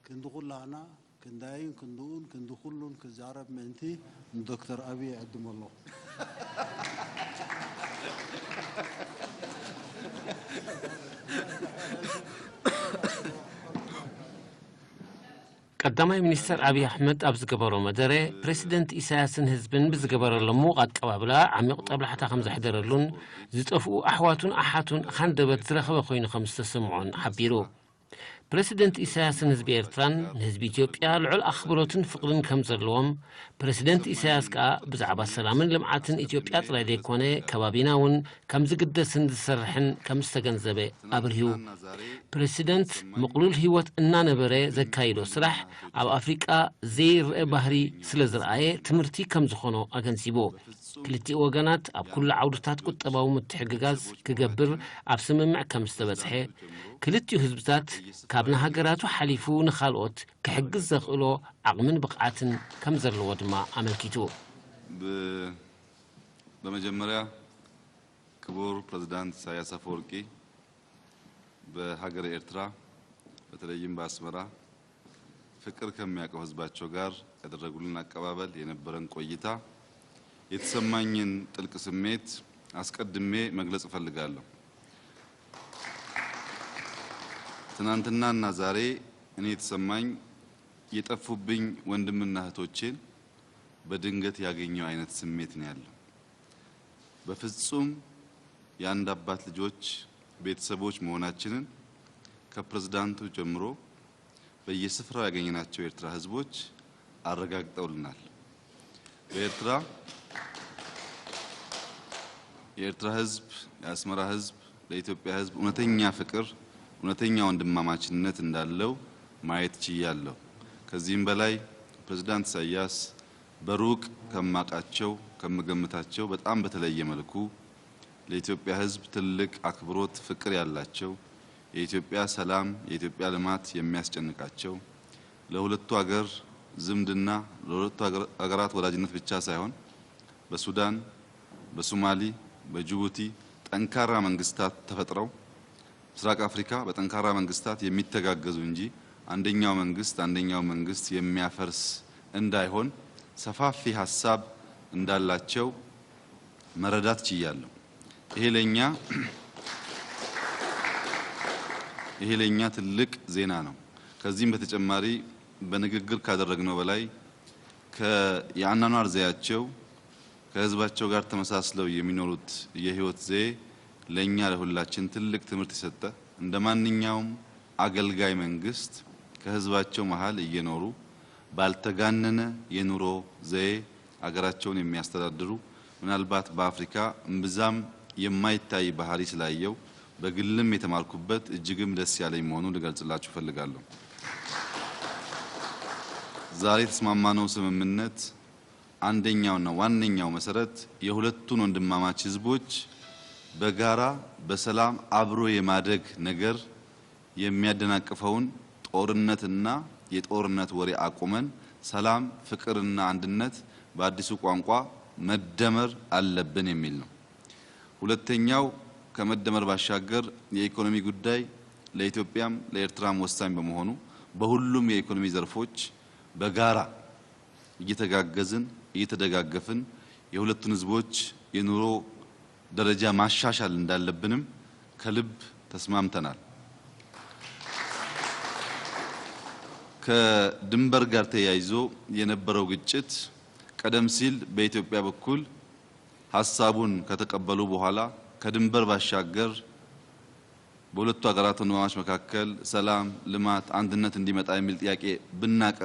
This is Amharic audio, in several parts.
كندخلنا كنداين كندون كندخلون كزعرب منتي دكتور أبي عدم الله. ቀዳማይ ሚኒስትር አብይ አሕመድ ኣብ ዝገበሮ መደረ ፕሬዚደንት ኢሳያስን ህዝብን ብዝገበረሎም ሙቕ ኣቀባብላ ዓሚቕ ጠብላሕታ ከም ዘሕደረሉን ዝጠፍኡ ኣሕዋቱን ኣሓቱን ሃንደበት ዝረኸበ ኮይኑ ከም ዝተሰምዖን ሓቢሩ። ፕሬዚደንት ኢሳያስን ህዝቢ ኤርትራን ንህዝቢ ኢትዮጵያ ልዑል ኣኽብሮትን ፍቕርን ከም ዘለዎም ፕሬዚደንት ኢሳያስ ከዓ ብዛዕባ ሰላምን ልምዓትን ኢትዮጵያ ጥራይ ዘይኮነ ከባቢና እውን ከም ዝግደስን ዝሰርሕን ከም ዝተገንዘበ ኣብርሂቡ። ፕሬዚደንት ምቕሉል ህይወት እናነበረ ዘካይዶ ስራሕ ኣብ ኣፍሪቃ ዘይርአ ባህሪ ስለ ዝረኣየ ትምህርቲ ከም ዝኾኖ ኣገንዚቡ። ክልቲኡ ወገናት ኣብ ኩሉ ዓውድታት ቁጠባዊ ምትሕግጋዝ ክገብር ኣብ ስምምዕ ከም ዝተበጽሐ ክልቲኡ ህዝብታት ካብ ንሃገራቱ ሓሊፉ ንኻልኦት ክሕግዝ ዘኽእሎ ዓቕምን ብቕዓትን ከም ዘለዎ ድማ ኣመልኪቱ። በመጀመሪያ ክቡር ፕሬዝዳንት ኢሳያስ አፈወርቂ በሀገረ ኤርትራ በተለይም በአስመራ ፍቅር ከሚያውቀው ህዝባቸው ጋር ያደረጉልን አቀባበል የነበረን ቆይታ የተሰማኝን ጥልቅ ስሜት አስቀድሜ መግለጽ እፈልጋለሁ። ትናንትናና ዛሬ እኔ የተሰማኝ የጠፉብኝ ወንድምና እህቶቼን በድንገት ያገኘው አይነት ስሜት ነው ያለው። በፍጹም የአንድ አባት ልጆች ቤተሰቦች መሆናችንን ከፕሬዝዳንቱ ጀምሮ በየስፍራው ያገኘናቸው የኤርትራ ህዝቦች አረጋግጠውልናል። በኤርትራ የኤርትራ ህዝብ የአስመራ ህዝብ ለኢትዮጵያ ህዝብ እውነተኛ ፍቅር እውነተኛ ወንድማማችነት እንዳለው ማየት ችያለሁ። ከዚህም በላይ ፕሬዝዳንት ኢሳያስ በሩቅ ከማቃቸው ከምገምታቸው በጣም በተለየ መልኩ ለኢትዮጵያ ህዝብ ትልቅ አክብሮት ፍቅር ያላቸው የኢትዮጵያ ሰላም የኢትዮጵያ ልማት የሚያስጨንቃቸው ለሁለቱ ሀገር ዝምድና ለሁለቱ ሀገራት ወዳጅነት ብቻ ሳይሆን በሱዳን በሶማሊ በጅቡቲ ጠንካራ መንግስታት ተፈጥረው ምስራቅ አፍሪካ በጠንካራ መንግስታት የሚተጋገዙ እንጂ አንደኛው መንግስት አንደኛው መንግስት የሚያፈርስ እንዳይሆን ሰፋፊ ሀሳብ እንዳላቸው መረዳት ችያለሁ። ይሄ ለኛ ትልቅ ዜና ነው። ከዚህም በተጨማሪ በንግግር ካደረግነው በላይ የአኗኗር ዘያቸው ከህዝባቸው ጋር ተመሳስለው የሚኖሩት የህይወት ዘዬ ለኛ ለሁላችን ትልቅ ትምህርት የሰጠ እንደ ማንኛውም አገልጋይ መንግስት ከህዝባቸው መሃል እየኖሩ ባልተጋነነ የኑሮ ዘዬ አገራቸውን የሚያስተዳድሩ ምናልባት በአፍሪካ እምብዛም የማይታይ ባህሪ ስላየው በግልም የተማርኩበት እጅግም ደስ ያለኝ መሆኑን ልገልጽላችሁ እፈልጋለሁ። ዛሬ የተስማማነው ስምምነት አንደኛውና ዋነኛው መሰረት የሁለቱን ወንድማማች ህዝቦች በጋራ በሰላም አብሮ የማደግ ነገር የሚያደናቅፈውን ጦርነትና የጦርነት ወሬ አቁመን ሰላም፣ ፍቅርና አንድነት በአዲሱ ቋንቋ መደመር አለብን የሚል ነው። ሁለተኛው ከመደመር ባሻገር የኢኮኖሚ ጉዳይ ለኢትዮጵያም ለኤርትራም ወሳኝ በመሆኑ በሁሉም የኢኮኖሚ ዘርፎች በጋራ እየተጋገዝን እየተደጋገፍን የሁለቱን ህዝቦች የኑሮ ደረጃ ማሻሻል እንዳለብንም ከልብ ተስማምተናል። ከድንበር ጋር ተያይዞ የነበረው ግጭት ቀደም ሲል በኢትዮጵያ በኩል ሀሳቡን ከተቀበሉ በኋላ ከድንበር ባሻገር በሁለቱ ሀገራት ወንድማማች መካከል ሰላም፣ ልማት፣ አንድነት እንዲመጣ የሚል ጥያቄ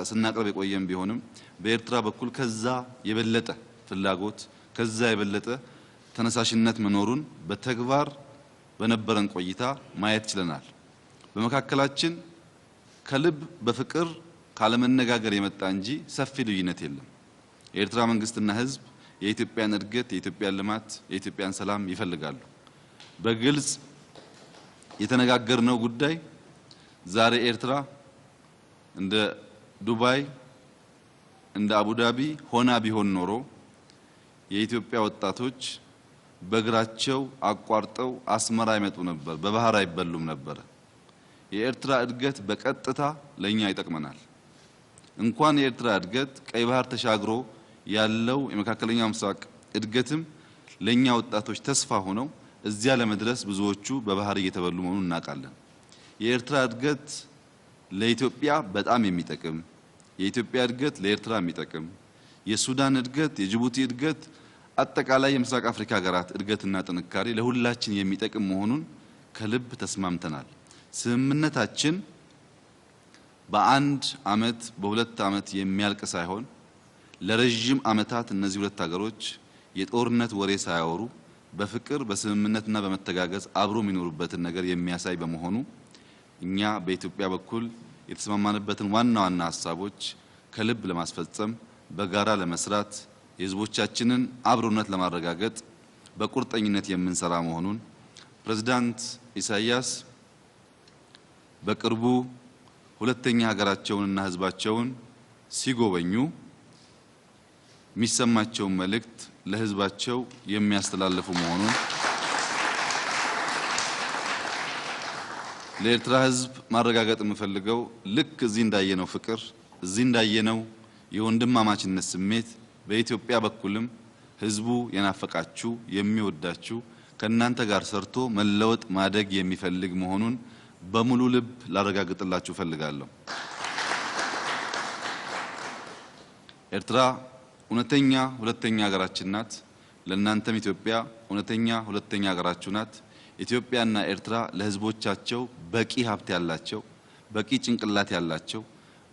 ስናቀርብ የቆየም ቢሆንም በኤርትራ በኩል ከዛ የበለጠ ፍላጎት ከዛ የበለጠ ተነሳሽነት መኖሩን በተግባር በነበረን ቆይታ ማየት ችለናል። በመካከላችን ከልብ በፍቅር ካለመነጋገር የመጣ እንጂ ሰፊ ልዩነት የለም። የኤርትራ መንግስትና ህዝብ የኢትዮጵያን እድገት፣ የኢትዮጵያን ልማት፣ የኢትዮጵያን ሰላም ይፈልጋሉ። በግልጽ የተነጋገርነው ጉዳይ ዛሬ ኤርትራ እንደ ዱባይ እንደ አቡዳቢ ሆና ቢሆን ኖሮ የኢትዮጵያ ወጣቶች በእግራቸው አቋርጠው አስመራ ይመጡ ነበር፣ በባህር አይበሉም ነበር። የኤርትራ እድገት በቀጥታ ለኛ ይጠቅመናል። እንኳን የኤርትራ እድገት ቀይ ባህር ተሻግሮ ያለው የመካከለኛው ምስራቅ እድገትም ለኛ ወጣቶች ተስፋ ሆነው እዚያ ለመድረስ ብዙዎቹ በባህር እየተበሉ መሆኑን እናውቃለን። የኤርትራ እድገት ለኢትዮጵያ በጣም የሚጠቅም፣ የኢትዮጵያ እድገት ለኤርትራ የሚጠቅም፣ የሱዳን እድገት፣ የጅቡቲ እድገት፣ አጠቃላይ የምስራቅ አፍሪካ ሀገራት እድገትና ጥንካሬ ለሁላችን የሚጠቅም መሆኑን ከልብ ተስማምተናል። ስምምነታችን በአንድ አመት በሁለት አመት የሚያልቅ ሳይሆን ለረጅም አመታት እነዚህ ሁለት ሀገሮች የጦርነት ወሬ ሳያወሩ በፍቅር በስምምነትና በመተጋገዝ አብሮ የሚኖሩበትን ነገር የሚያሳይ በመሆኑ እኛ በኢትዮጵያ በኩል የተስማማንበትን ዋና ዋና ሀሳቦች ከልብ ለማስፈጸም በጋራ ለመስራት የህዝቦቻችንን አብሮነት ለማረጋገጥ በቁርጠኝነት የምንሰራ መሆኑን ፕሬዝዳንት ኢሳያስ በቅርቡ ሁለተኛ ሀገራቸውንና ህዝባቸውን ሲጎበኙ የሚሰማቸውን መልእክት ለህዝባቸው የሚያስተላልፉ መሆኑን ለኤርትራ ህዝብ ማረጋገጥ የምፈልገው ልክ እዚህ እንዳየነው ፍቅር እዚህ እንዳየነው የወንድማማችነት ስሜት በኢትዮጵያ በኩልም ህዝቡ የናፈቃችሁ የሚወዳችሁ ከእናንተ ጋር ሰርቶ መለወጥ ማደግ የሚፈልግ መሆኑን በሙሉ ልብ ላረጋግጥላችሁ እፈልጋለሁ። ኤርትራ እውነተኛ ሁለተኛ ሀገራችን ናት። ለእናንተም ኢትዮጵያ እውነተኛ ሁለተኛ ሀገራችሁ ናት። ኢትዮጵያና ኤርትራ ለህዝቦቻቸው በቂ ሀብት ያላቸው፣ በቂ ጭንቅላት ያላቸው፣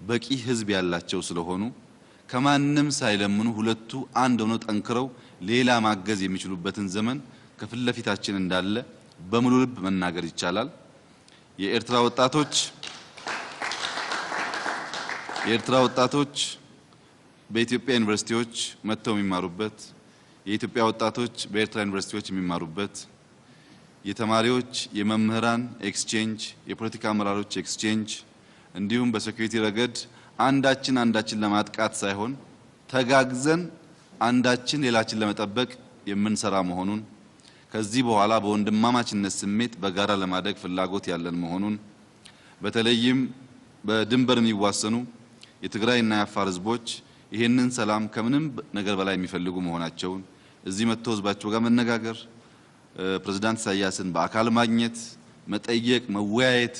በቂ ህዝብ ያላቸው ስለሆኑ ከማንም ሳይለምኑ ሁለቱ አንድ ሆነው ጠንክረው ሌላ ማገዝ የሚችሉበትን ዘመን ከፊት ለፊታችን እንዳለ በሙሉ ልብ መናገር ይቻላል። የኤርትራ ወጣቶች በኢትዮጵያ ዩኒቨርሲቲዎች መጥተው የሚማሩበት፣ የኢትዮጵያ ወጣቶች በኤርትራ ዩኒቨርሲቲዎች የሚማሩበት፣ የተማሪዎች የመምህራን exchange፣ የፖለቲካ አመራሮች exchange እንዲሁም በ security ረገድ አንዳችን አንዳችን ለማጥቃት ሳይሆን ተጋግዘን አንዳችን ሌላችን ለመጠበቅ የምንሰራ መሆኑን ከዚህ በኋላ በወንድማማችነት ስሜት በጋራ ለማደግ ፍላጎት ያለን መሆኑን በተለይም በድንበር የሚዋሰኑ የትግራይና የአፋር ህዝቦች ይሄንን ሰላም ከምንም ነገር በላይ የሚፈልጉ መሆናቸውን እዚህ መጥቶ ህዝባቸው ጋር መነጋገር፣ ፕሬዝዳንት ኢሳያስን በአካል ማግኘት፣ መጠየቅ፣ መወያየት፣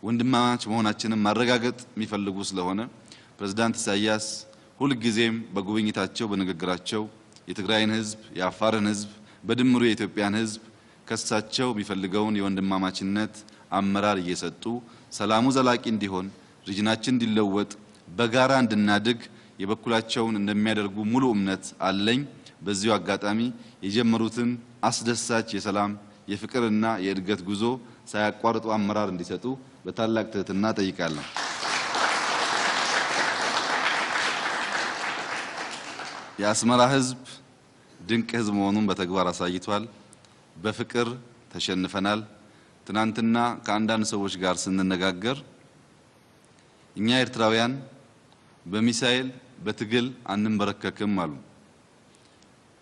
ወንድማማች መሆናችንን ማረጋገጥ የሚፈልጉ ስለሆነ ፕሬዝዳንት ኢሳያስ ሁልጊዜም በጉብኝታቸው በንግግራቸው የትግራይን ህዝብ፣ የአፋርን ህዝብ፣ በድምሩ የኢትዮጵያን ህዝብ ከሳቸው የሚፈልገውን የወንድማማችነት አመራር እየሰጡ ሰላሙ ዘላቂ እንዲሆን፣ ሪጅናችን እንዲለወጥ፣ በጋራ እንድናድግ የበኩላቸውን እንደሚያደርጉ ሙሉ እምነት አለኝ። በዚሁ አጋጣሚ የጀመሩትን አስደሳች የሰላም የፍቅርና የእድገት ጉዞ ሳያቋርጡ አመራር እንዲሰጡ በታላቅ ትህትና ጠይቃለሁ። የአስመራ ህዝብ ድንቅ ህዝብ መሆኑን በተግባር አሳይቷል። በፍቅር ተሸንፈናል። ትናንትና ከአንዳንድ ሰዎች ጋር ስንነጋገር እኛ ኤርትራውያን በሚሳኤል በትግል አንንበረከክም አሉ።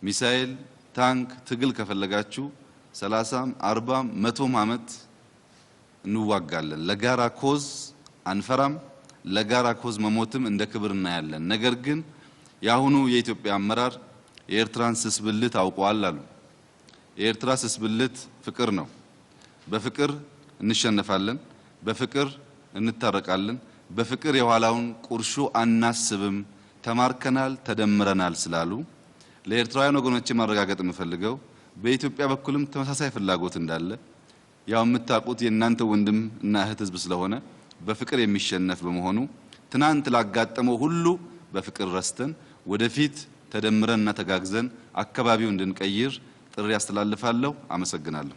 ሚሳኤል፣ ታንክ፣ ትግል ከፈለጋችሁ 30፣ 40፣ 100 ዓመት እንዋጋለን። ለጋራ cause አንፈራም። ለጋራ cause መሞትም እንደ ክብር እናያለን። ነገር ግን የአሁኑ የኢትዮጵያ አመራር የኤርትራን ስስ ብልት አውቋል አሉ። የኤርትራ ስስ ብልት ፍቅር ነው። በፍቅር እንሸነፋለን፣ በፍቅር እንታረቃለን፣ በፍቅር የኋላውን ቁርሾ አናስብም፣ ተማርከናል፣ ተደምረናል ስላሉ ለኤርትራውያን ወገኖቼ ማረጋገጥ የምፈልገው በኢትዮጵያ በኩልም ተመሳሳይ ፍላጎት እንዳለ ያው የምታውቁት የእናንተ ወንድም እና እህት ህዝብ ስለሆነ በፍቅር የሚሸነፍ በመሆኑ ትናንት ላጋጠመው ሁሉ በፍቅር ረስተን ወደፊት ተደምረንና ተጋግዘን አካባቢው እንድንቀይር ጥሪ አስተላልፋለሁ። አመሰግናለሁ።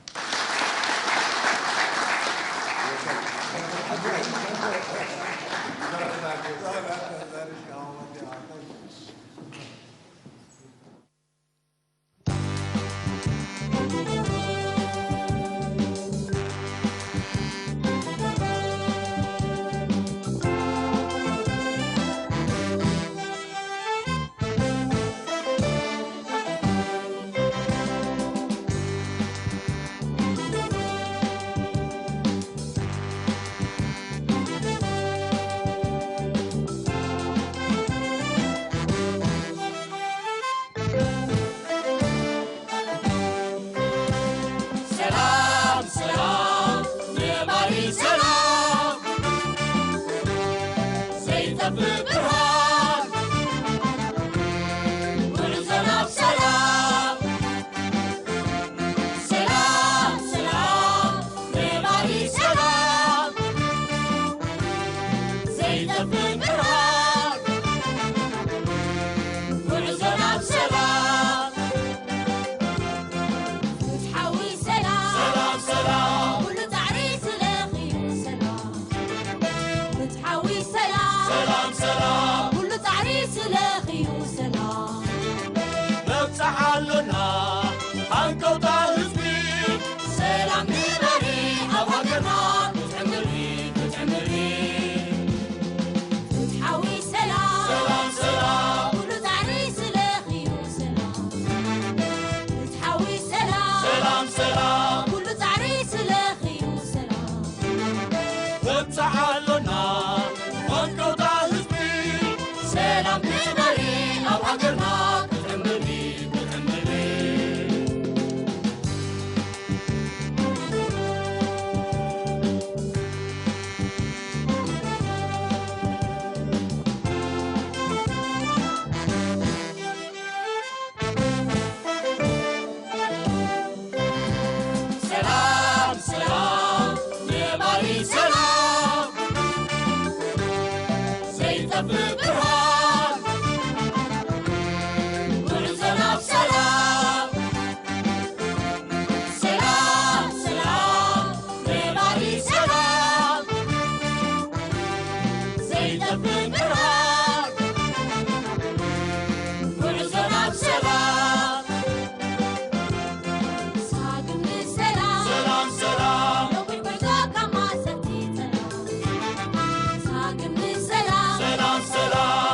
ሰላም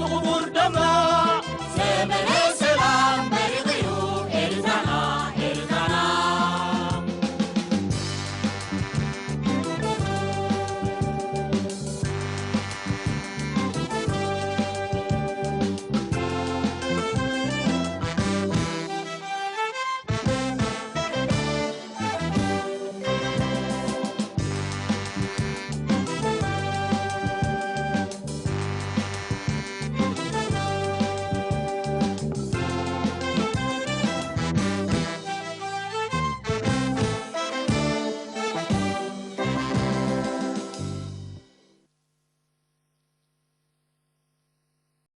ብኽቡር ደምና።